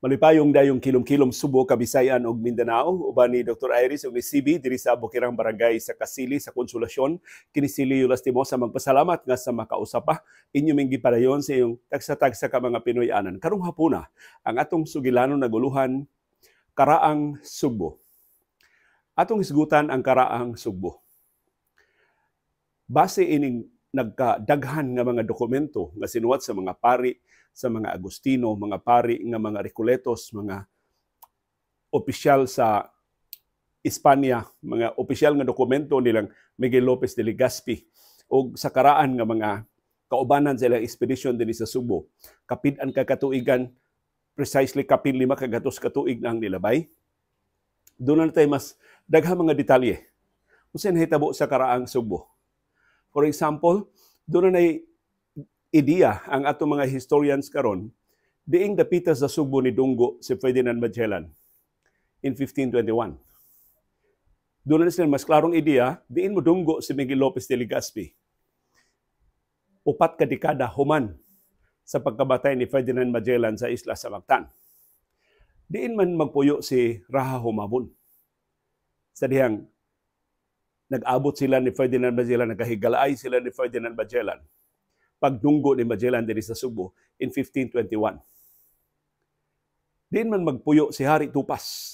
Malipayong dayong kilom-kilom Subo, Kabisayan ug Mindanao uban ni Dr. Iris ug ni CB diri sa Bukirang Barangay sa Kasili sa Konsolasyon. Kini si Leo Lastimosa, magpasalamat nga sa makausap pa inyo ming gipadayon sa iyong tagsa-tagsa ka mga Pinoy-anan. Karong hapuna, ang atong sugilanon naguluhan Karaang Sugbo. Atong hisgutan ang Karaang Sugbo. Base ining nagkadaghan nga mga dokumento nga sinuwat sa mga pari, sa mga Agustino, mga pari nga mga Recoletos, mga opisyal sa Espanya, mga opisyal nga dokumento nilang Miguel Lopez de Legazpi o sa karaan nga mga kaubanan sa ilang expedition dinhi sa Subo. Kapin-an ka katuigan, precisely kapin 500 katuig na ang nilabay. Doon na tayo mas daghang mga detalye kung nahitabo sa Karaang Sugbo. For example, doon na ideya ang atong mga historians karon diing dapita sa Sugbo ni dunggo si Ferdinand Magellan in 1521. Doon na sila mas klarong ideya diin mo dunggo si Miguel Lopez de Legazpi 4 ka dekada human sa pagkabatay ni Ferdinand Magellan sa isla sa Mactan. Diin man magpuyo si Raha Humabon sa dihang nag-abot sila ni Ferdinand Magellan, nagkahigalaay sila ni Ferdinand Magellan pagdunggo ni Magellan diri sa Subo in 1521. Diin man magpuyo si Hari Tupas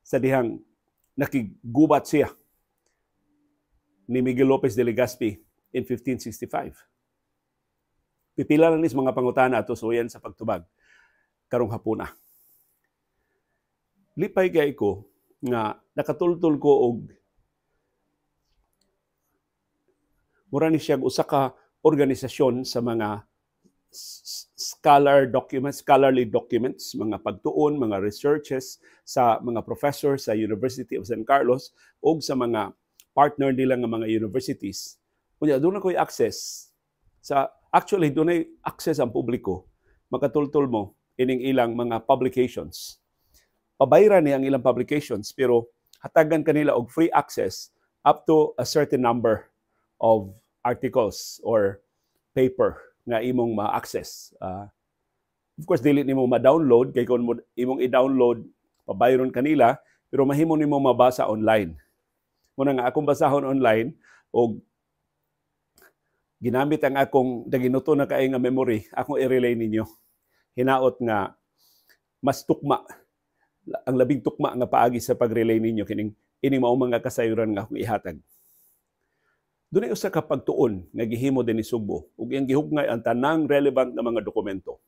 sa dihang nakigubat siya ni Miguel Lopez de Legazpi in 1565. Pipila lang nis mga pangutana ato suyan sa pagtubag karong hapuna. Lipay kay ko nga nakatultol ko og mura ni siya usa ka organisasyon sa mga scholar documents, scholarly documents, mga pagtuon, mga researches sa mga professor sa University of San Carlos o sa mga partner nila nga mga universities. Kunya doon na ko'y access sa, actually doon ay access ang publiko makatultol mo ining ilang mga publications. Pabayra ni ang ilang publications, pero hatagan kanila og free access up to a certain number of articles or paper nga imong ma-access. Of course, dili nimo ma-download kay kung imong i-download, pabayron kanila, pero mahimo nimo mabasa online. Muna nga akong basahon online og ginamit ang akong daginuto na kay nga memory, akong i-relay ninyo. Hinaot nga mas tukma, ang labing tukma nga paagi sa pag-relay ninyo kining ining mao mga kasayuran nga akong ihatag. Dunay usa ka pagtuon nga gihimo dinhi Sugbo ug iyang gihugngay ang tanang relevant nga mga dokumento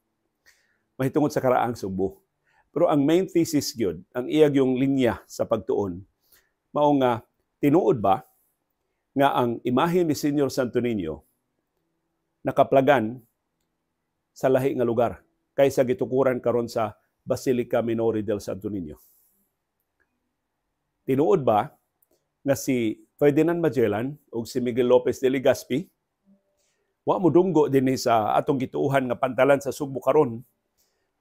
mahitungod sa Karaang Sugbo. Pero ang main thesis gyud, ang iya yung linya sa pagtuon, mao nga tinuod ba nga ang imahe ni Senyor Santo Niño nakaplagan sa lahi nga lugar kaysa gitukuran karon sa Basilica Minore del Santo Niño? Tinuod ba nga si Ferdinand Magellan ug si Miguel Lopez de Legazpi wa mo dunggo dinhi sa atong gituohan nga pantalan sa Sugbo karon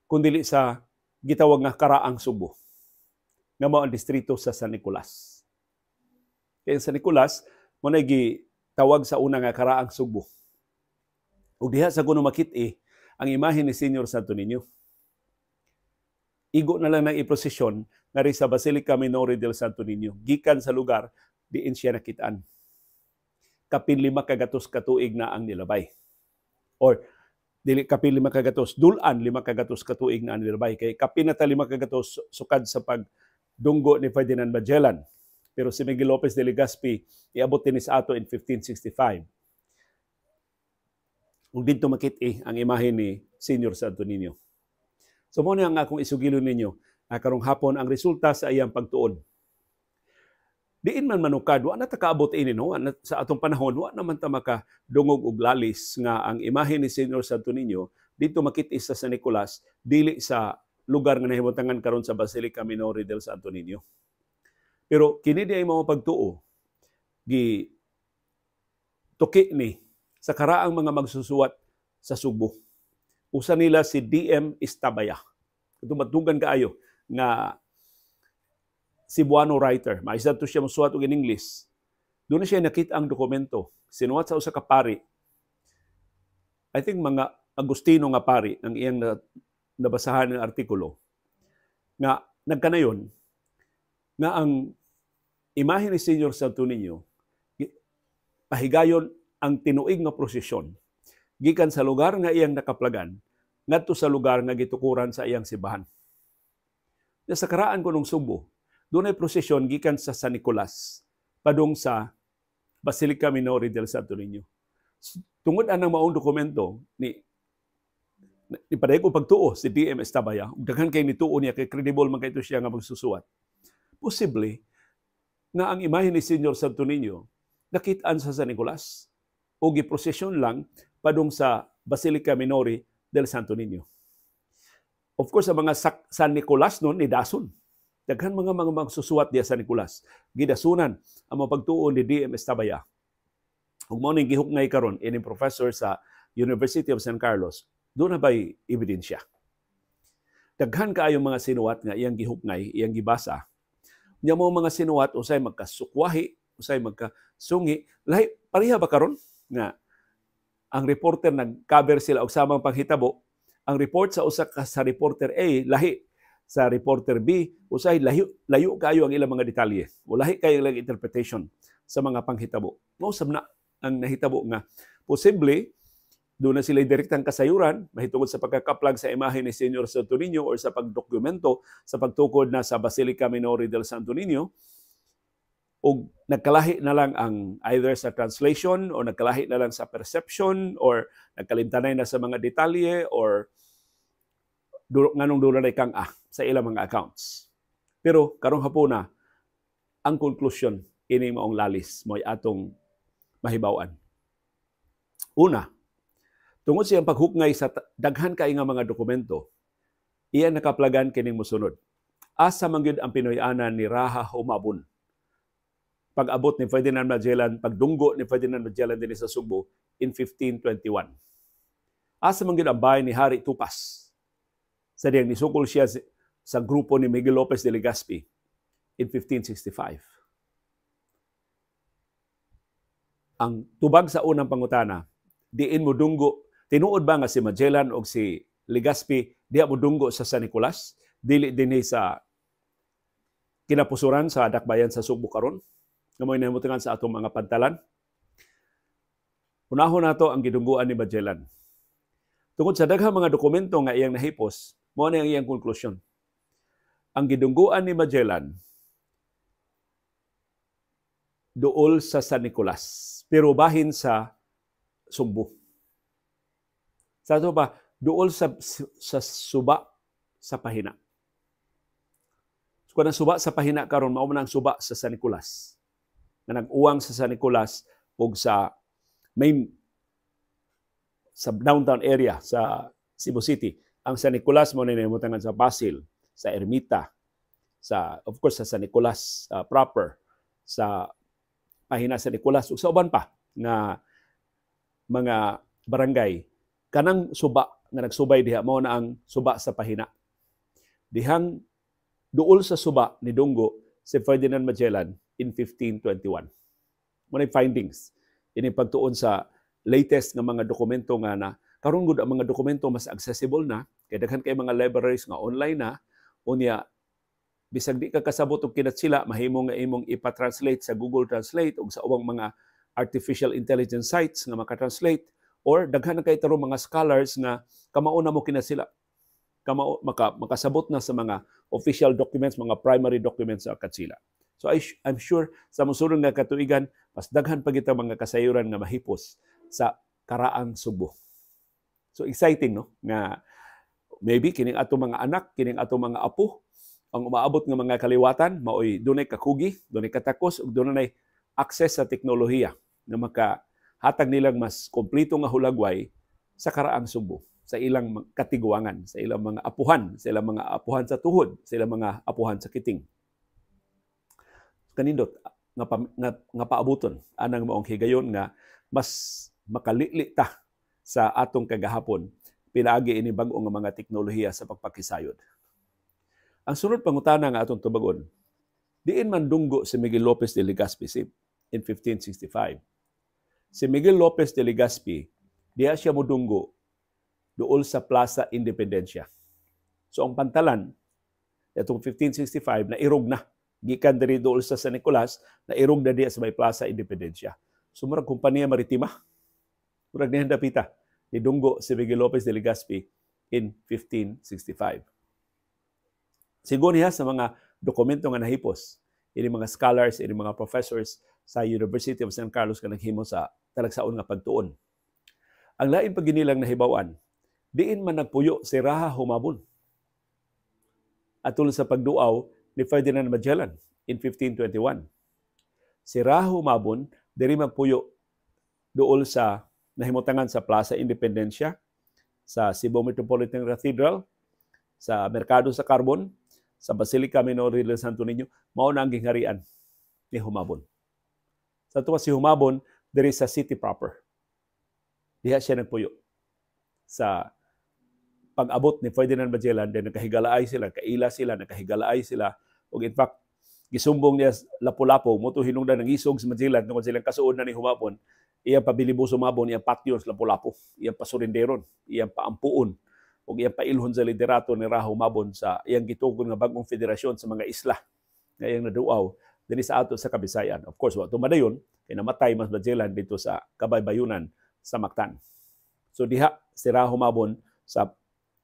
kun dili sa gitawag nga Karaang Sugbo nga mao ang distrito sa San Nicolas? Kay San Nicolas mo na gitawag sa una nga Karaang Sugbo. Ug diha sa kuno makit-i ang imahe ni Senyor Santo Niño. Igo na lang ng iprosesyon ngari sa Basilica Minore del Santo Niño gikan sa lugar diin siya nakitaan. Kapin 500 katuig na ang nilabay. Or dili kapin 500, dulan 500 katuig na ang nilabay. Kay kapin na ta 500 sukad sa pagdunggo ni Ferdinand Magellan. Pero si Miguel Lopez de Legazpi iabot din sa ato in 1565. Ug didto makit-i ang imahe ni Senyor Santo Niño. So mo ang akong isugilon ninyo karong hapon, ang resulta sa iyang pagtuon. Diin man manukad, wa na ta kaabot ini, no? Wa na, sa atong panahon, wa naman ta makadungog og lalis nga ang imahe ni Senyor Santo Niño dito makit-i sa San Nicolas, dili sa lugar nga nahimutangan karon sa Basilica Minore del Santo Niño. Pero kini di ay mga pagtuo gi tuki ni sa karaang mga magsusuwat sa Sugbo. Usa nila si DM Estabaya. Ito matugan kaayo nga Cebuano writer. Maisa to siya mosuwat og in English. Doon na siya nakita ang dokumento. Sinuwat sa usa ka pari. I think mga Agustino nga pari ang iyang nabasahan ng artikulo nga nagkanayon nga ang imahe ni Senyor Santo Niño pahigayon ang tinuig nga prosesyon gikan sa lugar nga iyang nakaplagan ngadto sa lugar nga gitukuran sa iyang simbahan. Sa karaan ko nung Sugbo, dunay prosesyon gikan sa San Nicolas padung sa Basilica Minori del Santo Niño. Tungod anang maong dokumento ni ni ko pagtuo si DM Estabaya, ug daghan kay nituo niya kay credible man kay siya nga magsusuwat. Posible nga ang imahe ni Senyor Santo Niño nakit-an sa San Nicolas o giprosesyon lang padung sa Basilica Minori del Santo Niño. Of course, ang mga San Nicolas noon ni Dason. Daghan mga magsusuwat diya San Nicolas. Gidasunan ang mapagtuo ni DM Estabaya. Ug mao ning gihuknay karon ining professor sa University of San Carlos, doon na ba'y ebidensya? Daghan kaayo mga sinuwat nga iyang gihuknay, iyang gibasa. Nya mo mga sinuwat usay magkasukwahi, usay magkasungi, lahi pareha ba karon nga ang reporter nag-cover sila og samang panghitabo, ang report sa usa ka sa reporter A lahi sa reporter B, usay layo, layo kayo ang ilang mga detalye. O lahi kayo ilang interpretation sa mga panghitabo. Mao sab na ang nahitabo nga posible doon na sila direktang kasayuran mahitungod sa pagkakaplag sa imahe ni Senyor Santo Niño or sa pagdokumento sa pagtukod na sa Basilica Minori del Santo Niño, o nagkalahi na lang ang either sa translation o nagkalahi na lang sa perception or nagkalimtanay na sa mga detalye or nganong doon na kang sa ilang mga accounts. Pero karong hapuna, ang konklusyon ini maong lalis mo'y atong mahibaw-an. Una, tungod siyang paghuknay sa daghan kay nga mga dokumento, iya nakaplagan kining mosunod. Asa man gyud ang Pinoy-anan ni Raha Humabon pag-abot ni Ferdinand Magellan, pagdunggo ni Ferdinand Magellan dinhi sa Sugbo in 1521? Asa man gyud ang bahay ni Hari Tupas sa diyang nisukol siya sa grupo ni Miguel Lopez de Legazpi in 1565? Ang tubag sa unang pangutana, diin mo dunggo, tinuod ba nga si Magellan o si Legazpi diha mo dunggo sa San Nicolas, dili dinhi sa kinapusuran sa dakbayan sa Sugbo karon, nga mo'y nahimutangan sa atong mga pantalan? Unahon nato ang gidungguan ni Magellan. Tungod sa daghang mga dokumento nga iyang nahipos, mao na ang iyang konklusyon. Ang gidungguan ni Magellan duol sa San Nicolas, pero bahin sa Sugbo. Sa ato pa, duol sa suba sa Pahina. So, kung ang suba sa Pahina karon, mao man ang suba sa San Nicolas, na nag-uwang sa San Nicolas ug sa main sa downtown area sa Cebu City. Ang San Nicolas mo na nahimutangan sa Basil, sa Ermita, sa of course sa San Nicolas proper, sa Pahina San Nicolas ug sa uban pa nga mga barangay. Kanang suba nga nagsubay diha mao na ang suba sa Pahina. Dihang duol sa suba ni dunggo si Ferdinand Magellan in 1521. Mao na findings ini pagtuon sa latest nga mga dokumento nga na karon gud ang mga dokumento mas accessible na kay daghan kay mga libraries nga online na. Unya bisag di ka kasabot og kinatsila, mahimo nga imong ipa-translate sa Google Translate ug sa ubang mga artificial intelligence sites nga maka-translate, or daghan na kay tarong mga scholars nga kamao na mo kinatsila, kamao makasabot na sa mga official documents, mga primary documents sa Katsila. So I'm sure sa mosunod nga katuigan mas daghan pa kita mga kasayuran nga mahipos sa karaang Sugbo. So exciting, no, nga maybe kining atong mga anak, kining atong mga apo, ang umaabot nga mga kaliwatan maoy dunay kakugi, dunay katakos ug dunay access sa teknolohiya nga makahatag nilang mas kompleto nga hulagway sa karaang Sugbo, sa ilang katiguangan, sa ilang mga apuhan, sa ilang mga apuhan sa tuhod, sa ilang mga apuhan sa kiting. Kanindot nga paabuton anang maong higayon nga mas makalili ta sa atong kagahapon pinaagi ini bag-o nga mga teknolohiya sa pagpakisayod. Ang sunod pangutana nga atong tubagon, diin man dunggo si Miguel Lopez de Legazpi in 1565? Si Miguel Lopez de Legazpi, diha siya modunggo duol sa Plaza Independencia. So ang pantalan itong 1565 na irog na gikan diri dool sa San Nicolas, na irog na diya sa may Plaza Independencia. So murag kompanya maritima. Murag niya dapita nidunggo si Miguel Lopez de Legazpi in 1565. Sigon niya sa mga dokumento nga nahipos ini mga scholars, ini mga professors sa University of San Carlos nga naghimo sa talagsaon nga pagtuon. Ang lain pa ginilang nahibaw-an, diin man nagpuyo si Raha Humabon atol sa pagduaw ni Ferdinand Magellan in 1521. Si Raha Humabon diri magpuyo duol sa nahimutangan sa Plaza Independencia, sa Cebu Metropolitan Cathedral, sa Merkado sa Carbon, sa Basilica Minor del Santo Niño, mao na ang gingharian ni Humabon. Sa tuwa si Humabon diri sa city proper. Diha siya nagpuyo. Sa pag-abot ni Ferdinand Magellan, then nakahigalaay sila, kaila sila, nakahigalaay sila. Ug in fact, gisumbong niya Lapu-Lapu, moto hinungdan ng isog sa Magellan tungod silang kasuod na ni Humabon, iyang pabilibo sumabon, iyang patyon sa Lapu-Lapu, iyang pasurinderon, iyang paampuon, ug iyang pailhon sa liderato ni Raha Humabon sa iyang gitugon nga bagong federasyon sa mga isla nga iyang naduaw dinhi sa ato sa Kabisayan. Of course, wa madayon kay namatay mas Magellan dito sa kabaybayunan sa Mactan. So diha si Raha Humabon sa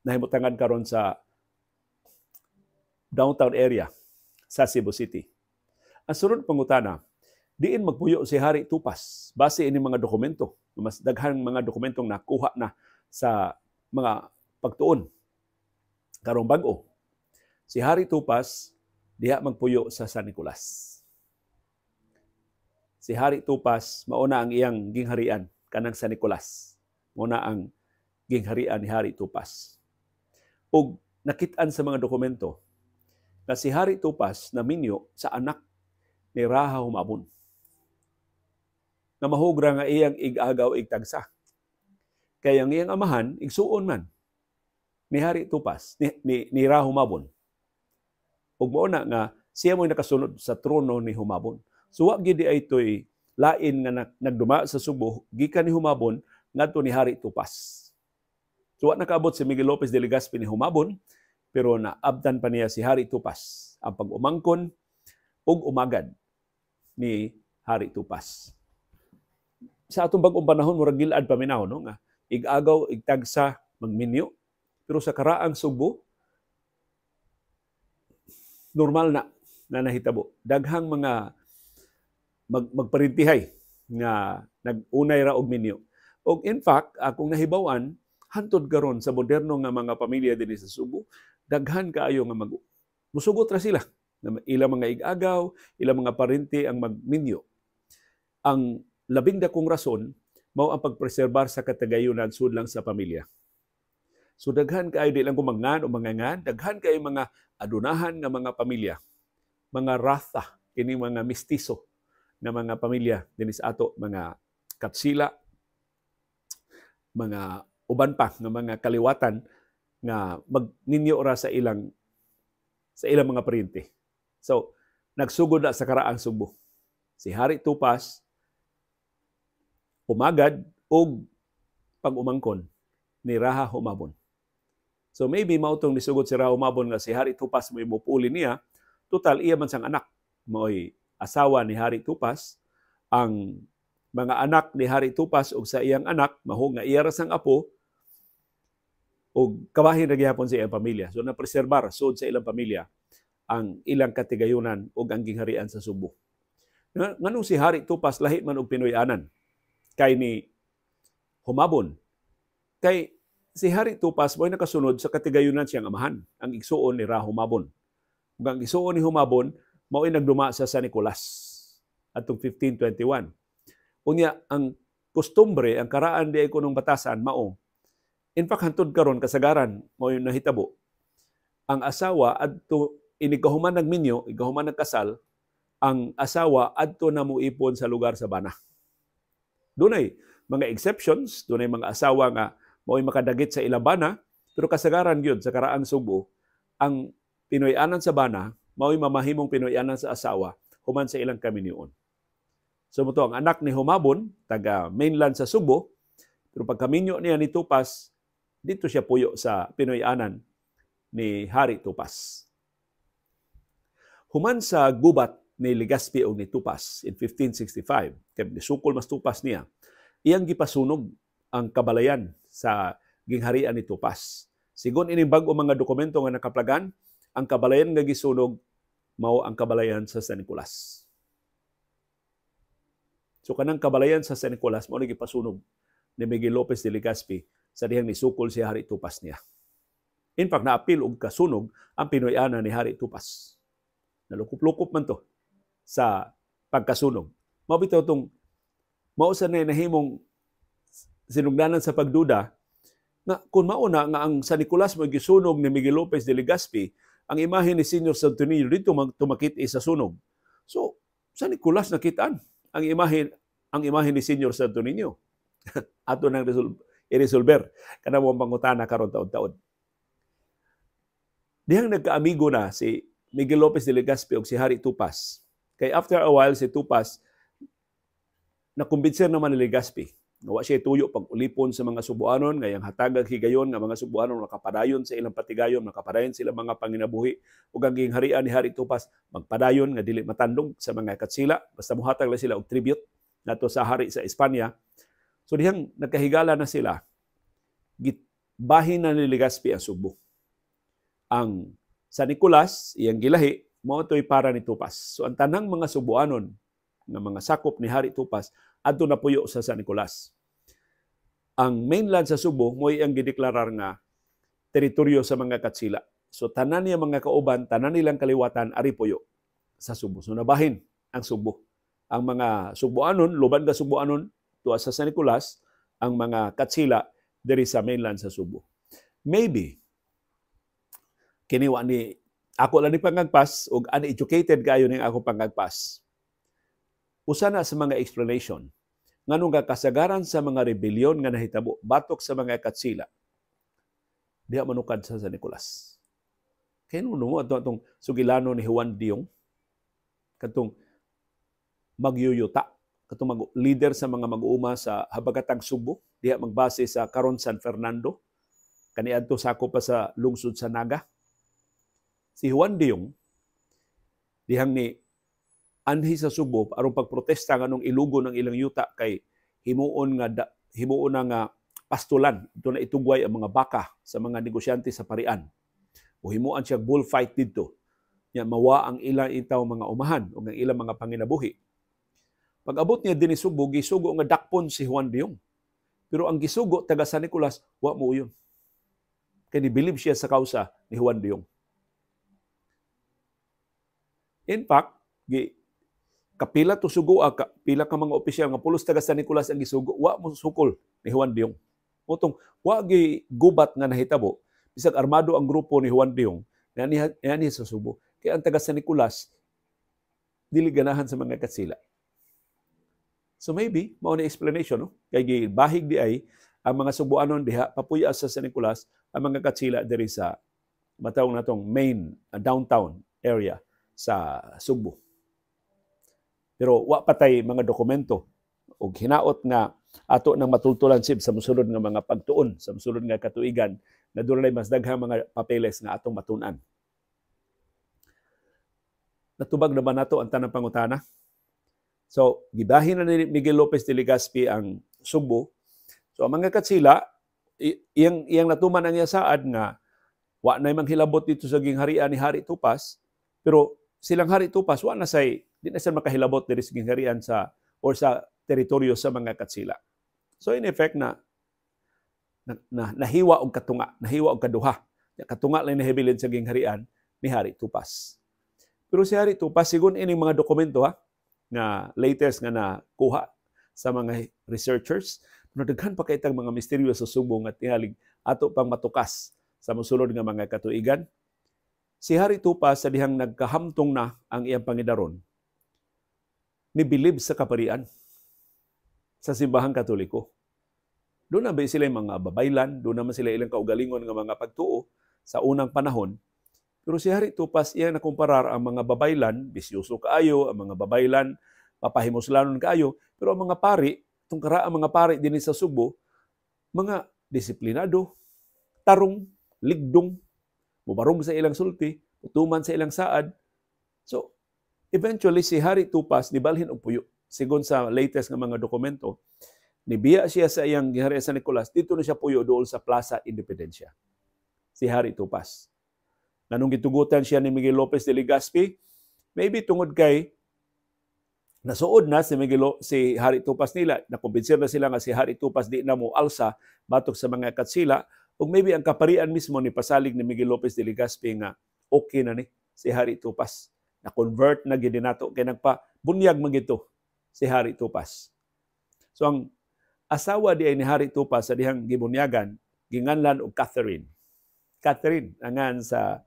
nahimutangan karon sa downtown area sa Cebu City. Ang sunod pangutana, diin magpuyo si Hari Tupas base ini mga dokumento, mas daghang mga dokumentong nakuha na sa mga pagtuon karong bag-o. Si Hari Tupas diha magpuyo sa San Nicolas. Si Hari Tupas mauna ang iyang gingharian kanang San Nicolas. Mauna ang gingharian ni Hari Tupas. Ug nakit-an sa mga dokumento na si Hari Tupas naminyo sa anak ni Raha Humabon, nga mahugra nga iyang ig-agaw igtagsa. Kay ang iyang amahan igsuon man ni Hari Tupas, ni Raha Humabon. Ug mao na nga siya mo'y nakasunod sa trono ni Humabon. So wa gid ay toy lain nga nagduma sa Subo gikan ni Humabon ngadto ni Hari Tupas. So wa nakaabot si Miguel Lopez de Legazpi ni Humabon, pero naabtan pa niya si Hari Tupas ang pag-umangkon ug umagad ni Hari Tupas. Sa atong bag-ong panahon murag gilad paminaw, no, nga ig-agaw igtagsa magminyo, pero sa karaang Subo normal na na nahitabo. Daghang mga magparintihay nga nag-unay ra og minyo. Og in fact, akong nahibaw-an hantod karon sa moderno nga mga pamilya dinhi sa Subo, daghan kaayo nga musugot ra sila. Ilang mga ig-agaw, ilang mga parente ang magminyo. Ang labing dakong rason mao ang pagpreserbar sa katagayunan sudlang sa pamilya. So daghan kaayo, di lang ko mangan o mangangan, daghan kaayo mga adunahan nga mga pamilya, mga ratha, kini mga mistiso nga mga pamilya dinhi sa ato, mga katsila, mga uban pa nga mga kaliwatan nga magninyo ra sa ilang mga paryente. So nagsugod na sa karaang Subo. Si Hari Tupas umagad og pag-umangkon ni Raha Humabon. So maybe mao tong nisugod si Raha Humabon nga si Hari Tupas mo'y mupuli niya. Total iya man siyang anak, mo'y asawa ni Hari Tupas. Ang mga anak ni Hari Tupas og sa iyang anak maho nga iya ra sang apo og kabahin ra gihapon sa iyang pamilya. So napreserbar sud sa ilang pamilya ang ilang katigayunan og ang gingharian sa Subo. Nganong si Hari Tupas lahi man og Pinoy-anan kay ni Humabon? Kay si Hari Tupas mo'y nakasunod sa katigayunan siyang amahan, ang igsuon ni Raha Humabon. Ug ang igsuon ni Humabon mao'y nagduma sa San Nicolas atong 1521. Unya ang kostumbre, ang karaan di ay kunong batasan mao. In fact, hantod karon kasagaran mao'y nahitabo. Ang asawa adto inikahuman nagminyo, ikahuman nagkasal, ang asawa adto na moipon sa lugar sa bana. Dunay mga exceptions, dunay mga asawa nga mao'y makadagit sa ilang bana, pero kasagaran gyud sa karaang Subo, ang Pinoy-anan sa bana mao'y mamahimong Pinoy-anan sa asawa human sa ilang kaminyoon. So mo to ang anak ni Humabon, taga mainland sa Subo, pero pagkaminyo niya ni Tupas, dito siya puyo sa Pinoy-anan ni Hari Tupas. Human sa gubat ni Legazpi og ni Tupas in 1565, kay nisukol mas Tupas niya, iyang gipasunog ang kabalayan sa gingharian ni Tupas. Sigon ining bag-o mga dokumento nga nakaplagan, ang kabalayan nga gisunog mao ang kabalayan sa San Nicolas. So kanang kabalayan sa San Nicolas mao ni gipasunog ni Miguel Lopez de Legazpi sa dihang nisukol si Hari Tupas niya. In fact, naapil og kasunog ang Pinoy-ana ni Hari Tupas. Nalukop-lukop man to sa pagkasunog. Mao bitaw tong mao sa na nahimong sinugdanan sa pagduda nga kung mauna nga ang San Nicolas mo gisunog ni Miguel Lopez de Legazpi, ang imahe ni Senyor Santo Niño dito tumakit sa sunog. So, San Nicolas nakitaan ang imahe ni Senyor Santo Niño. Ato nang i-resolver kana mo pangutana karon taon-taon. Dihang nagkaamigo na si Miguel Lopez de Legazpi og si Hari Tupas. Kay after a while, si Tupas nakumbinser naman ni Legazpi. Wa siya tuyo pag ulipon sa mga Subuanon, ngayang hatagag higayon nga mga Subuanon makapadayon sa ilang patigayon, makapadayon sila mga panginabuhi ug ang gingharian ni Hari Tupas magpadayon nga dili matandog sa mga Katsila basta muhatag lang sila og tribute nato sa hari sa Espanya. So dihang nagkahigala na sila, bahin na ni Legazpi ang Subo. Ang San Nicolas, iyang gilahi, mao to'y para ni Tupas. So ang tanang mga Subuanon nga mga sakop ni Hari Tupas adto na puyo sa San Nicolas. Ang mainland sa Subo mo'y ang gideklarar nga teritoryo sa mga Katsila. So tanan niya mga kauban, tanan nilang kaliwatan ari puyo sa Subo. So nabahin ang Subo. Ang mga Subuanon, luban ka Subuanon tuwa sa San Nicolas, ang mga Katsila diri sa mainland sa Subo. Maybe kini wa ni ako lang ni pangagpas og uneducated kayo ning ako pangagpas. Usa na sa mga explanation nganong nga kasagaran sa mga rebellion nga nahitabo batok sa mga Katsila diha manukad sa San Nicolas. Kay no mo ato atong sugilano ni Juan Diong, katong magyuyuta, katong leader sa mga mag-uuma sa Habagatang Subo, diha magbase sa karon San Fernando, kaniadto sako pa sa lungsod sa Naga. Si Juan Diong dihang ni anhi sa Subo aron pagprotesta nganong ilugo ng ilang yuta kay himuon na nga pastulan ito na itugway ang mga baka sa mga negosyante sa parian o himuan siya bullfight didto nya mawa ang ilang itaw mga umahan o ang ilang mga panginabuhi. Pag-abot niya dinhi Subo, gisugo nga dakpon si Juan Diong. Pero ang gisugo taga San Nicolas, wa mo uyon. Kay nibilib siya sa kausa ni Juan Diong. In fact, gi kapila to sugo ka, pila ka mga opisyal nga pulos taga San Nicolas ang gisugo, wa mo sukol ni Juan Diong. Motong wa gi gubat nga nahitabo bisag armado ang grupo ni Juan Diong niani sa Subo. Kay ang taga San Nicolas dili ganahan sa mga Katsila. So maybe mao ni explanation, no? Kay gibahig di ay ang mga Subuanon diha papuya sa San Nicolas, ang mga Katsila diri sa matawag natong main downtown area sa Subo. Pero wa patay mga dokumento og hinaot nga ato nang matultulan sib sa mosulod nga mga pagtuon, sa mosulod nga katuigan na dunay mas daghang mga papeles nga atong matun-an. Natubag na ba nato ang tanang pangutana? So, gibahin na ni Miguel Lopez de Legazpi ang Subo. So, ang mga Katsila, iyang natuman ang saad nga wa na manghilabot dito sa gingharian ni Hari Tupas, pero silang Hari Tupas wa na say di na sila makahilabot diri sa gingharian sa or sa teritoryo sa mga Katsila. So in effect na nahiwa og katunga, nahiwa og kaduha. Katunga lang nahibilin sa gingharian ni Hari Tupas. Pero si Hari Tupas, sigon ining mga dokumento ha, nga latest nga nakuha sa mga researchers, pero daghan pa kay tang mga misteryo sa Subo nga tingalig ato pang matukas sa mosulod nga mga katuigan. Si Hari Tupas, sa dihang nagkahamtong na ang iyang pangidaron, nibilib sa kaparian sa simbahang Katoliko. Doon na ba sila yung mga babaylan, doon naman sila ilang kaugalingon nga mga pagtuo sa unang panahon. Pero si Hari Tupas, iya nakumparar ang mga babaylan, bisyoso kaayo, ang mga babaylan, papahimuslanon kaayo, pero ang mga pari, tungkara ang mga pari din sa Subo, mga disiplinado, tarong, ligdong, Mubarong sa ilang sulti, mutuman sa ilang saad. So, eventually si Hari Tupas nibalhin og puyo. Sigon sa latest nga mga dokumento, nibiya siya sa iyang giharian sa Nicolas, dito na siya puyo dool sa Plaza Independencia. Si Hari Tupas. Nganong gitugutan siya ni Miguel Lopez de Legazpi? Maybe tungod kay nasuod na si Hari Tupas nila, nakumbinser na sila nga si Hari Tupas di na mo alsa batok sa mga katsila, ug maybe ang kaparian mismo ni pasalig ni Miguel Lopez de Legazpi nga okay na ni si Hari Tupas. Na-convert na gid nato kay nagpa bunyag man gito si Hari Tupas. So ang asawa di ay ni Hari Tupas sa dihang gibunyagan, ginganlan og Catherine. Catherine angan sa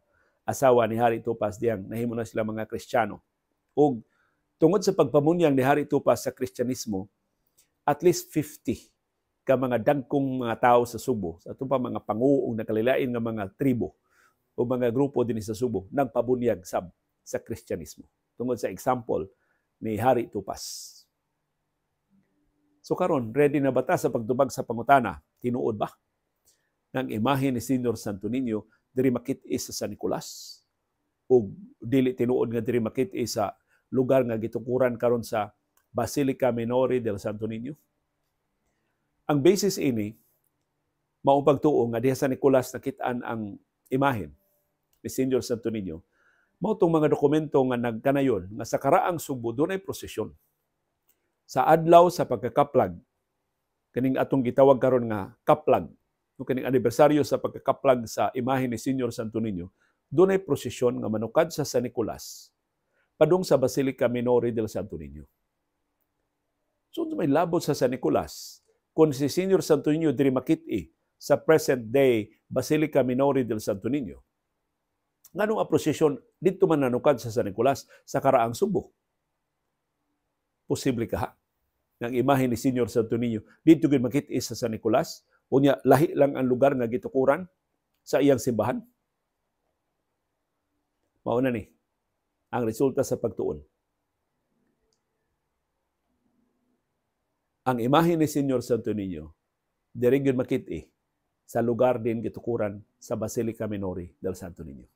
asawa ni Hari Tupas dihang nahimo na sila mga Kristiyano. Ug tungod sa pagpamunyang ni Hari Tupas sa Kristyanismo, at least 50 ka mga dagkong mga tao sa Subo, sa atong pa mga pangu ug nakalilain nga mga tribo o mga grupo dinhi sa Subo, nagpabunyag sab sa Kristyanismo tungod sa example ni Hari Tupas. So karon, ready na ba ta sa pagtubag sa pangutana? Tinuod ba ng imahe ni Senyor Santo Niño diri makit-i sa San Nicolas? O dili tinuod nga diri makit-i sa lugar nga gitukuran karon sa Basilica Minore del Santo Niño? Ang basis ini mao pagtuo nga diha sa Nicolas nakit-an ang imahen ni Senyor Santo Niño. Mao tong mga dokumento nga nagkanayon nga sa karaang Subo dunay prosesyon. Sa adlaw sa pagkakaplag, kaning atong gitawag karon nga kaplag, no, kaning anibersaryo sa pagkakaplag sa imahe ni Senyor Santo Niño, dunay prosesyon nga manukad sa San Nicolas padung sa Basilica Minore del Santo Niño. So may labot sa San Nicolas kung si Senyor Santo Niño diri makit-i sa present day Basilica Minore del Santo Niño. Nganong ang prosesyon didto man nanukad sa San Nicolas sa karaang Subo? Posible kaha ng imahe ni Senyor Santo Niño didto gyud makit-i sa San Nicolas, unya lahi lang ang lugar nga gitukuran sa iyang simbahan. Mao na ni ang resulta sa pagtuon. Ang imahe ni Senyor Santo Niño diri gyud makit-i sa lugar din gitukuran sa Basilica Minore del Santo Niño.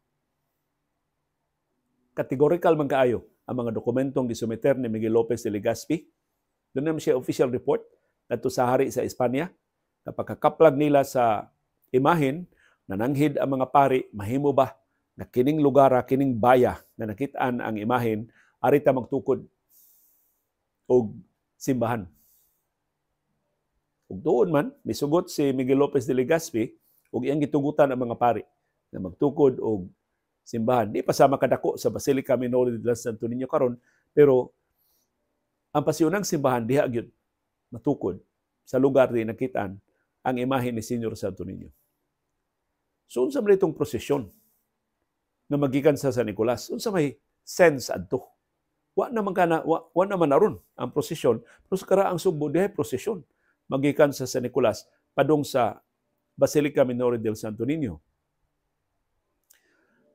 Kategorikal man kaayo ang mga dokumentong gisumeter ni Miguel Lopez de Legazpi. Doon naman siya official report ngadto sa hari sa Espanya. Kapag kakaplag nila sa imahen, nananghid ang mga pari, mahimo ba na kining lugar, kining baya na nakitaan ang imahen, arita magtukod og simbahan. Ug tuon man, misugot si Miguel Lopez de Legazpi ug iyang gitugutan ang mga pari na magtukod og simbahan. Di pa sama kadako sa Basilica Minore del Santo Niño karon, pero ang pasyonang simbahan diha gyud matukod sa lugar di nakitaan ang imahe ni Senyor Santo Niño. So unsa man itong prosesyon nga magikan sa San Nicolas? Unsa may sense adto? Wa naman kana, wa naman aron ang prosesyon, pero sa karaang Subo diha prosesyon magikan sa San Nicolas padung sa Basilica Minore del Santo Niño.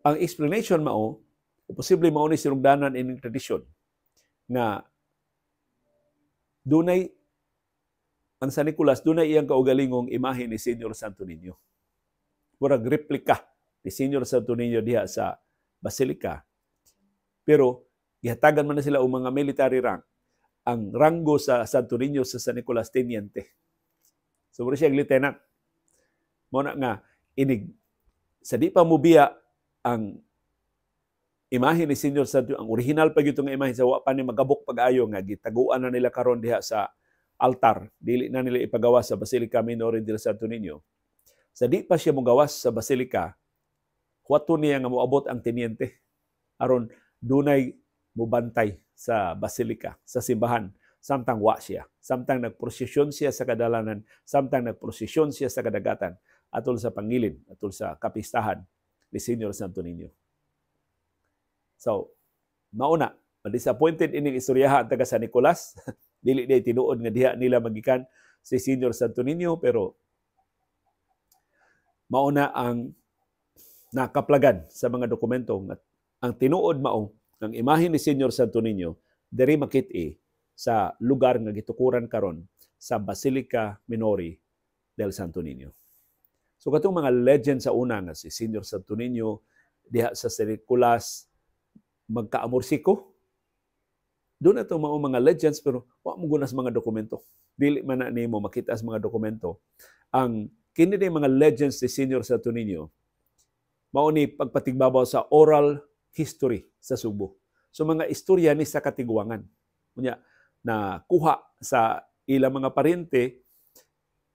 Ang explanation mao, o posible mao ni sinugdanan ining tradisyon nga dunay ang San Nicolas, dunay iyang kaugalingong imahe ni Senyor Santo Niño. Murag replika ni Senyor Santo Niño diha sa Basilica. Pero gihatagan man na sila og mga military rank. Ang ranggo sa Santo Niño sa San Nicolas, teniente. So mura siya lieutenant. Mao na nga inig sa di pa mobiya ang imahe ni Senyor Santo, ang original pa gyud nga imahe sa wa pa ni magabok pag-ayo nga gitaguan na nila karon diha sa altar, dili na nila ipagawas sa Basilica Minore del Santo Niño. Sa di pa siya mogawas sa Basilica, huwato niya nga moabot ang teniente aron dunay mobantay sa Basilica, sa simbahan, samtang wa siya, samtang nagprosesyon siya sa kadalanan, samtang nagprosesyon siya sa kadagatan atol sa pangilin, atol sa kapistahan ni Senyor Santo Niño. So, mauna, ma-disappointed ining istoryaha ang taga San Nicolas. Dili day tinuod nga diha nila magikan si Senyor Santo Niño, pero mauna ang nakaplagan sa mga dokumento nga ang tinuod mao ang imahe ni Senyor Santo Niño diri makit-i sa lugar nga gitukuran karon sa Basilica Minore del Santo Niño. So katong mga legend sa una nga si Senior Santo Niño diha sa San Nicolas magkaamorsiko, doon na itong mga legends, pero wa mo gunas mga dokumento. Dili man na nimo makita sa mga dokumento. Ang kini ni mga legends ni Senior Santo Niño mao ni pagpatigbabaw sa oral history sa Sugbo. So mga istorya ni sa katiguangan. Unya na kuha sa ilang mga parente,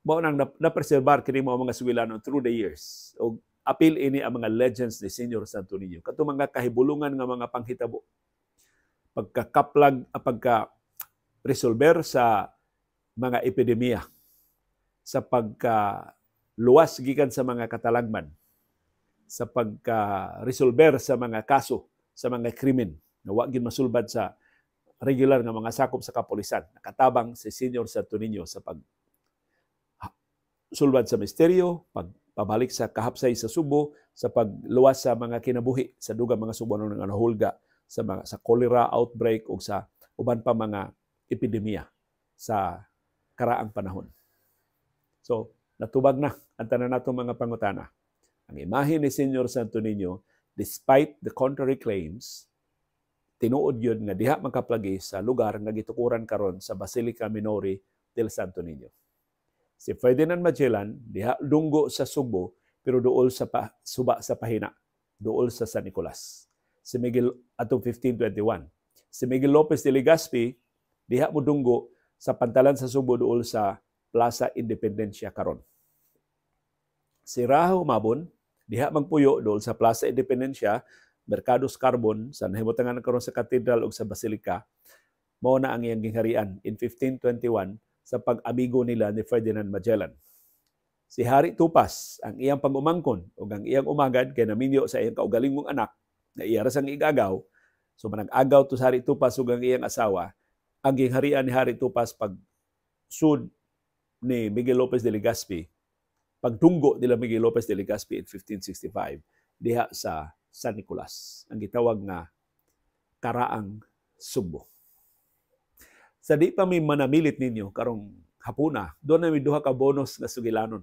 mao nang napreserbar kini mao mga sugilanon through the years. Og apil ini ang mga legends ni Senior Santo Niño. Kato mga kahibulungan nga mga panghitabo. Pagkakaplag, pagka resolver sa mga epidemiya, sa pagka luwas gikan sa mga katalagman, sa pagka-resolver sa mga kaso, sa mga krimen na wa gyud masulbad sa regular nga mga sakop sa kapulisan. Nakatabang si Senior Santo Niño sa pag sulbad sa misteryo, pagpabalik sa kahapsay sa Subo, sa pagluwas sa mga kinabuhi sa dugang mga Subuanon nga nahulga sa cholera outbreak o sa uban pa mga epidemiya sa karaang panahon. So, natubag na ang tanan natong mga pangutana. Ang imahe ni Senyor Santo Niño, despite the contrary claims, tinuod yun nga diha makaplagi sa lugar nga gitukuran karon sa Basilica Minori del Santo Niño. Si Ferdinand Magellan diha dunggo sa Sugbo, pero duol sa suba sa Pahina, duol sa San Nicolas. Si Miguel atong 1521. Si Miguel Lopez de Legazpi diha modunggo sa pantalan sa Sugbo, duol sa Plaza Independencia karon. Si Rajo Mabon diha magpuyo duol sa Plaza Independencia, Mercados Carbon, sa nahimutangan karon sa katedral ug sa basilika, mao na ang iyang gingharian in 1521 sa pag-amigo nila ni Ferdinand Magellan. Si Hari Tupas, ang iyang pag-umangkon ug ang iyang umagad kay naminyo sa iyang kaugalingong anak na iya ra sang igagaw, so manag-agaw to sa Hari Tupas ug ang iyang asawa, ang gingharian ni Hari Tupas pag sud ni Miguel Lopez de Legazpi, pagdunggo nila Miguel Lopez de Legazpi in 1565 diha sa San Nicolas, ang gitawag nga Karaang Sugbo. Sa di pa mi manamilit ninyo karong hapuna, doon na mi duha ka bonus nga sugilanon.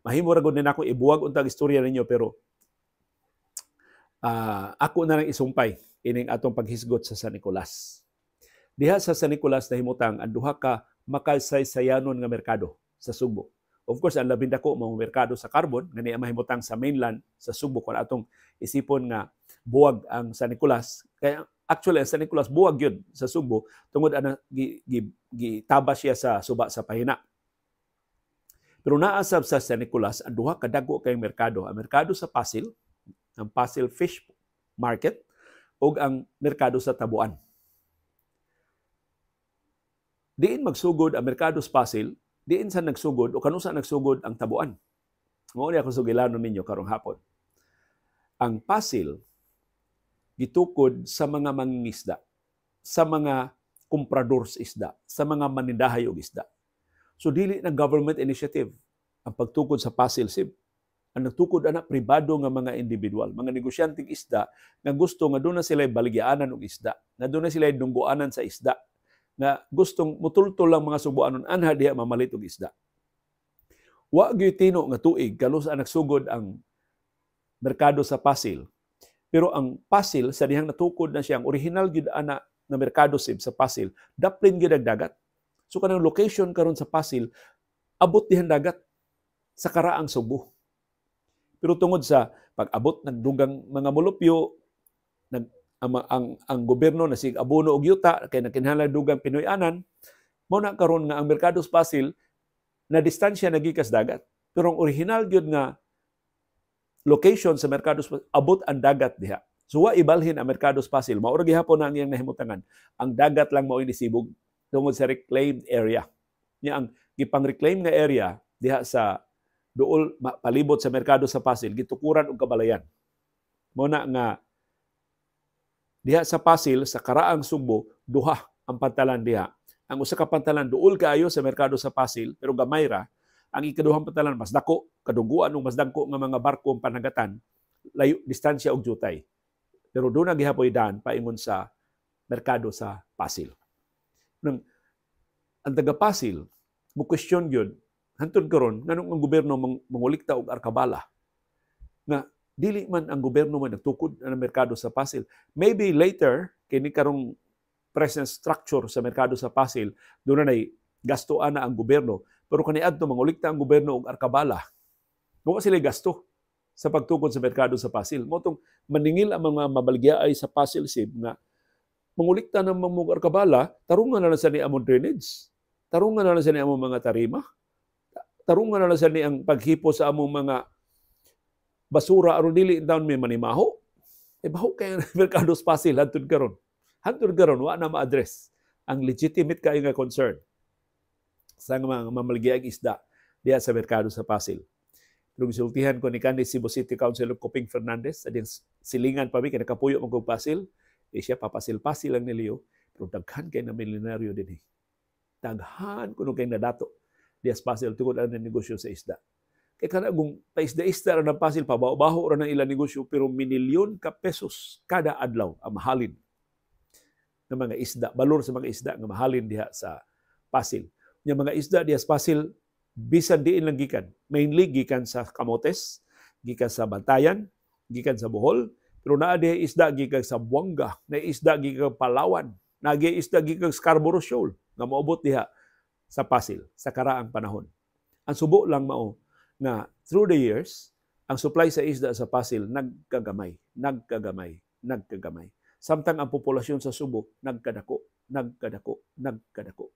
Mahimo ra gud ni nako ibuwag untag istorya ninyo, pero ako na lang isumpay ining atong paghisgot sa San Nicolas. Diha sa San Nicolas nahimutang ang duha ka makasaysayanon nga merkado sa Sugbo. Of course, ang labing dako mao merkado sa Carbon nga niya mahimutang sa mainland sa Sugbo kung atong isipon nga buwag ang San Nicolas. Kaya actually ang San Nicolas buwag yun sa Sugbo tungod ana gitaba siya sa suba sa Pahina. Pero naasab sa San Nicolas ang duha ka dagko kay merkado, ang merkado sa Pasil, ang Pasil Fish Market, ug ang merkado sa Tabuan. Diin magsugod ang merkado sa Pasil, diin sa nagsugod o kanusa nagsugod ang Tabuan? Mao ni ako sugilanon ninyo karong hapon. Ang Pasil gitukod sa mga mangingisda, sa mga kumprador sa isda, sa mga manindahay og isda. So dili na government initiative ang pagtukod sa Pasil Sib. Ang nagtukod ana pribado nga mga individual, mga negosyanteng isda nga gusto nga doon na sila baligyaanan og isda, nga doon na sila dunggoanan sa isda, nga gustong mutultol lang mga Subuanon anha diha mamalit og isda. Wa gyud tino nga tuig kanus nagsugod ang merkado sa Pasil. Pero ang Pasil sa dihang natukod na siya, ang original gyud ana nga merkado sib sa Pasil, daplin gyud ang dagat. So kanang location karon sa Pasil abot dihang dagat sa karaang Sugbo. Pero tungod sa pag-abot nagdugang mga molupyo, nag ang gobyerno na sig abono og yuta kay nagkinahanglan dugang Pinoy-anan, mao na karon nga ang merkado sa Pasil na distansya na gikas dagat. Pero ang original gyud nga location sa merkado sa Pasil, abot ang dagat diha. So wa ibalhin ang merkado sa Pasil, mao ra gihapon na ang iyang nahimutangan. Ang dagat lang mao nisibog tungod sa reclaimed area. Nya ang gipang-reclaim nga area diha sa duol palibot sa merkado sa Pasil gitukuran og kabalayan. Mao na nga diha sa Pasil sa karaang Sugbo, duha ang pantalan diha. Ang usa ka pantalan duol kaayo sa merkado sa Pasil pero gamay ra. Ang ikaduhang pantalan mas dako, kadungguan og mas dagko nga mga barko ang panagatan, layo distansya og jutay. Pero doon na gihapoy daan paingon sa merkado sa Pasil. Nang ang taga Pasil mo question gyud, Hantod karon, nganong ang gobyerno mangulikta og arkabala nga dili man ang gobyerno man nagtukod ang merkado sa Pasil? Maybe later, kini karong present structure sa merkado sa Pasil, doon na gasto ana ang gobyerno. Pero kaniadto mangulikta ang gobyerno og arkabala. Wa sila gasto sa pagtukod sa merkado sa Pasil. Mao tong maningil ang mga mabaligyaay sa Pasil Sib nga mangulikta ng mga arkabala, tarungan na lang sa ni among drainage. Tarungan na lang sa ni among mga tarima. Tarungan na lang sa ni ang paghipo sa among mga basura aron dili taon may manimaho. E baho kay merkado sa Pasil hantod karon. Hantod karon wa na ma-address ang legitimate kaayo nga concern sa mga mamaligyaang isda diha sa merkado sa Pasil. Pero gisultihan ko ni kanhi Cebu City Councilor Coping Fernandez sa diyang silingan pa mi kay nakapuyo man kog Pasil, eh siya papasil-pasil lang niliyo, pero daghan kay na milyonaryo dinhi. Daghan kuno kay nadato diha sa Pasil tungod ang negosyo sa isda. Kay kana kung paisda-isda ra ng Pasil, pabaho-baho ra ng ilang negosyo, pero minilyon ka pesos kada adlaw ang mahalin ng mga isda, balor sa mga isda nga mahalin diha sa Pasil. Nya mga isda diha sa Pasil, bisan diin lang gikan, mainly gikan sa Camotes, gikan sa Bantayan, gikan sa Bohol, pero naa diha isda gikan sa Buanga, na isda gikan Palawan, naa isda gikan Scarborough Shoal nga moabot diha sa Pasil sa karaang panahon. Ang subo lang mao nga through the years, ang supply sa isda sa Pasil nagkagamay, nagkagamay, nagkagamay. Samtang ang populasyon sa Subo nagkadako, nagkadako, nagkadako.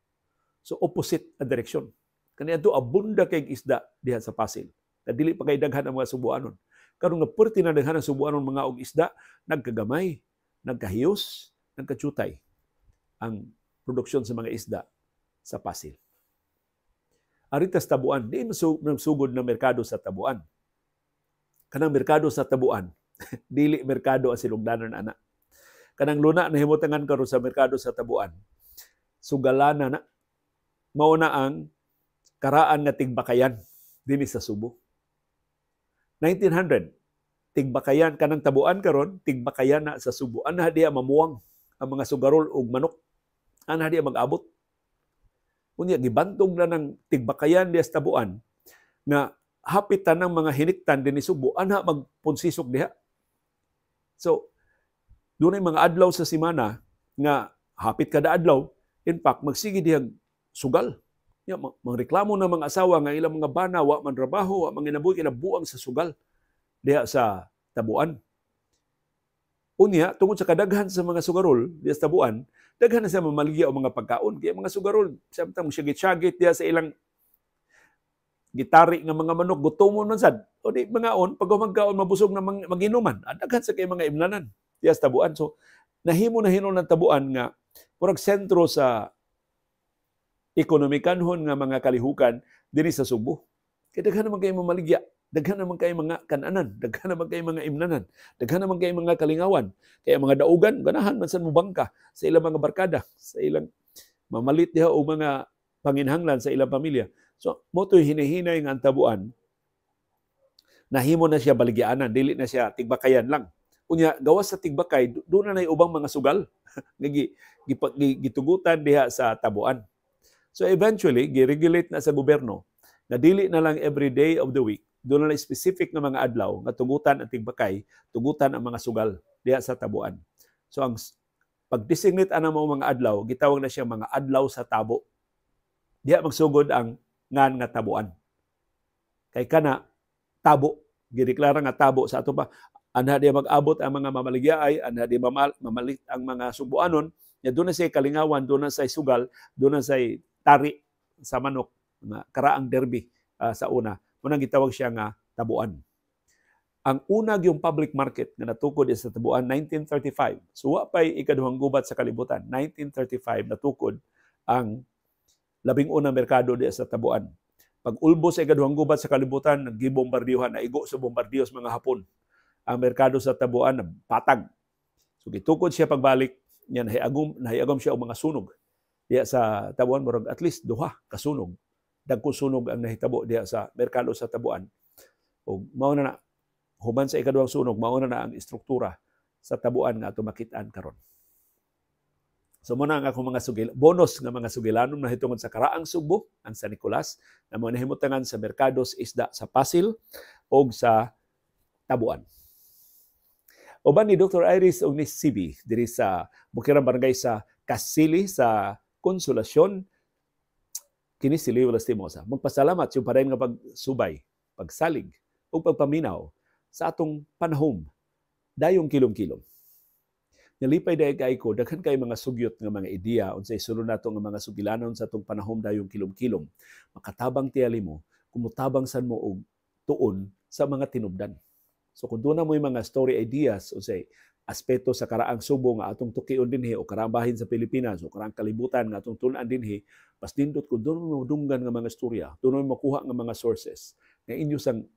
So opposite ang direksyon. Kaniadto abunda kay isda diha sa Pasil. Dili pa kay daghan ang mga Subuanon. Karon nga perti na daghan ang Subuanon mga og isda, nagkagamay, nagkahiyos, nagkatsutay ang produksyon sa mga isda sa Pasil. Aritas Tabuan, di magsugod na merkado sa Tabuan. Kanang merkado sa Tabuan, dili merkado ang sinugdanan ana. Kanang luna na himutangan karon sa merkado sa Tabuan, sugalana na, mao na ang karaan nga tigbakayan dinhi sa Subo. 1900, tigbakayan kanang Tabuan karon, tigbakayan na sa Subo. Anha diha mamuwang ang mga sugarol ug manok. Anha diha mag-abot. Unya gibantog na ng tigbakayan diha sa Tabuan nga hapit tanang mga hiniktan dinhi Subo anha magpunsisok diha. So dunay mga adlaw sa semana nga hapit kada adlaw, in fact magsige diha sugal. Ya, mangreklamo na mga asawa nga ilang mga bana wa man trabaho, wa man ginabuhi, kinabuang sa sugal diha sa Tabuan. Unya, tungod sa kadaghan sa mga sugarol diha sa Tabuan, daghan na sa mamaligya og mga pagkaon. Kaya mga sugarol, samtang syagit-syagit diha sa ilang gitari nga mga manok, gutomon man sad. O di mangaon, pag magkaon mabusog na maginuman. Daghan sa kay mga imnanan diha sa Tabuan. So, nahimo na hinon ang Tabuan nga murag sentro sa ekonomikanhon nga mga kalihukan dinhi sa Subo. Kaya daghan naman kayo mamaligya, daghan naman kayo mga kananan, daghan naman kayo mga imnanan, daghan naman kayo mga kalingawan. Kaya mga daugan, ganahan man san mo bangka sa ilang mga barkada, sa ilang mamalit diha o mga panginhanglan sa ilang pamilya. So, mo to'y hinihinay nga ang Tabuan, nahimo na siya baligyaanan, dili na siya tigbakayan lang. Unya, gawas sa tigbakay, doon na na'y ubang mga sugal nga gitugutan diha sa Tabuan. So eventually, gi-regulate na sa gobyerno na dili na lang every day of the week, doon na lang specific nga mga adlaw nga tugutan ang tigbakay, tugutan ang mga sugal diha sa Tabuan. So ang pag-designate ana mo mga adlaw, gitawag na siya mga adlaw sa tabo. Diha magsugod ang ngan nga Tabuan. Kay kana tabo, gideklara nga tabo sa ato pa. Anha diha mag-abot ang mga mamaligyaay, anha diha mamalit ang mga Subuanon, nya doon na say kalingawan, doon na say sugal, doon na say tari sa manok, nga karaang derby sa una. Munang gitawag siya nga Tabuan. Ang una yung public market nga natukod sa Tabuan 1935. So wa pay ikaduhang gubat sa kalibutan. 1935 natukod ang labing unang merkado diha sa Tabuan. Pag ulbo sa ikaduhang gubat sa kalibutan, nagibombardiyohan, naigo sa bombardiyo sa mga Hapon. Ang merkado sa Tabuan patag. So gitukod siya pagbalik, nya nahiagom siya og mga sunog diha sa Tabuan, murag at least duha kasunog. Dagko sunog ang nahitabo diha sa merkado sa Tabuan. Og mao na na human sa ikaduhang sunog, mao na na ang istruktura sa Tabuan nga ato makit-an karon. So mao na ang akong mga sugil, bonus nga mga sugilanon na hitungod sa karaang Sugbo, ang San Nicolas, na mga nahimutangan sa Mercados Isda sa Pasil o sa Tabuan. Uban ni Dr. Iris og ni CB diri sa Bukirang Barangay sa Kasili sa Konsolasyon, kini si Leo Lastimosa. Magpasalamat sa padayon nga pagsubay, pagsalig ug pagpaminaw sa atong panahom dayong kilom-kilom. Nalipay dahil kay ko, daghan kay mga sugyot nga mga ideya unsay sulod nato nga mga sugilanon sa atong panahom dayong kilom-kilom. Makatabang tiyali mo, kumutabang san mo og tuon sa mga tinubdan. So kung doon na mo mga story ideas unsay aspeto sa karaang Subo nga atong tukion dinhi o karaang bahin sa Pilipinas o karaang kalibutan nga atong tun-an dinhi, mas nindot kung doon mo dunggan nga mga istorya, doon mo makuha nga mga sources nga inyo sang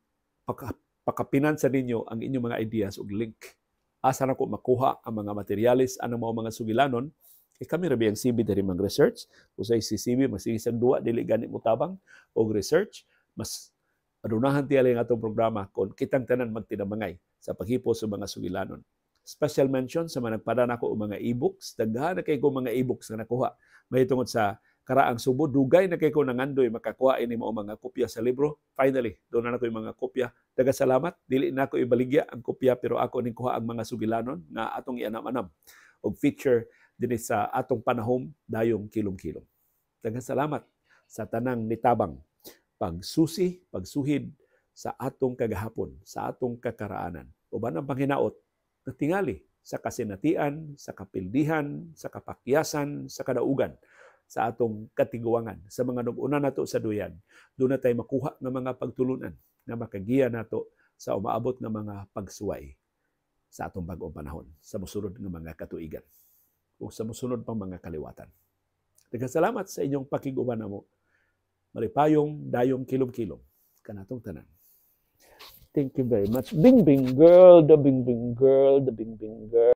pakapinan sa ninyo ang inyong mga ideas ug link asa na ko makuha ang mga materyales anang mga sugilanon, kay kami ra ang CB diri mag-research. Usay si CB masige sang duwa, dili gani motabang og research. Mas adunahan tiyali ang atong programa kung kitang tanan magtinabangay sa paghipos sa mga sugilanon. Special mention sa mga nagpada nako og mga e-books. Daghan na kay ko mga e-books nga nakuha mahitungod sa karaang Subo. Dugay na kay ko nangandoy makakuha ini mao mga kopya sa libro. Finally, doon na nako yung mga kopya. Daghang salamat. Dili na ako ibaligya ang kopya, pero ako ning kuha ang mga sugilanon nga atong ianam-anam og feature dinhi sa atong panahom dayong kilom-kilom. Daghang salamat sa tanang nitabang pagsusi, pagsuhid sa atong kagahapon, sa atong kakaraanan. Uban ang panghinaot na tingali sa kasinatian, sa kapildihan, sa kapakyasan, sa kadaugan sa atong katiguangan, sa mga nag-una nato sa duyan, doon na tayo makuha ng mga pagtulunan na makagiya nato sa umaabot nga mga pagsuway sa atong bag-ong panahon, sa mosunod nga mga katuigan o sa mosunod pang mga kaliwatan. Daghang salamat sa inyong pakig-uban namo. Malipayong dayong kilom-kilom kanatong tanan. Thank you very much. Bing bing girl, the bing bing girl, the bing bing girl.